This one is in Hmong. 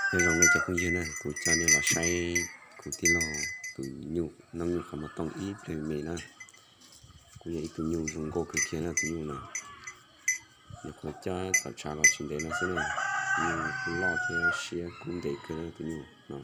Nyob zoo nej cov phooj ywg na, kuv coj nej los saib kuv tij laug tus nyuj, noob nyuj qhov muag tooj ib pliag me na. Kuj yog ib tug nyuj zoo nkauj kawg kiag na tus nyuj na. Nyuam qhuav coj tom tshav los tsis ntev no xwb na. Nyuj loj thiab siab kub ntev kawg na tus nyuj no.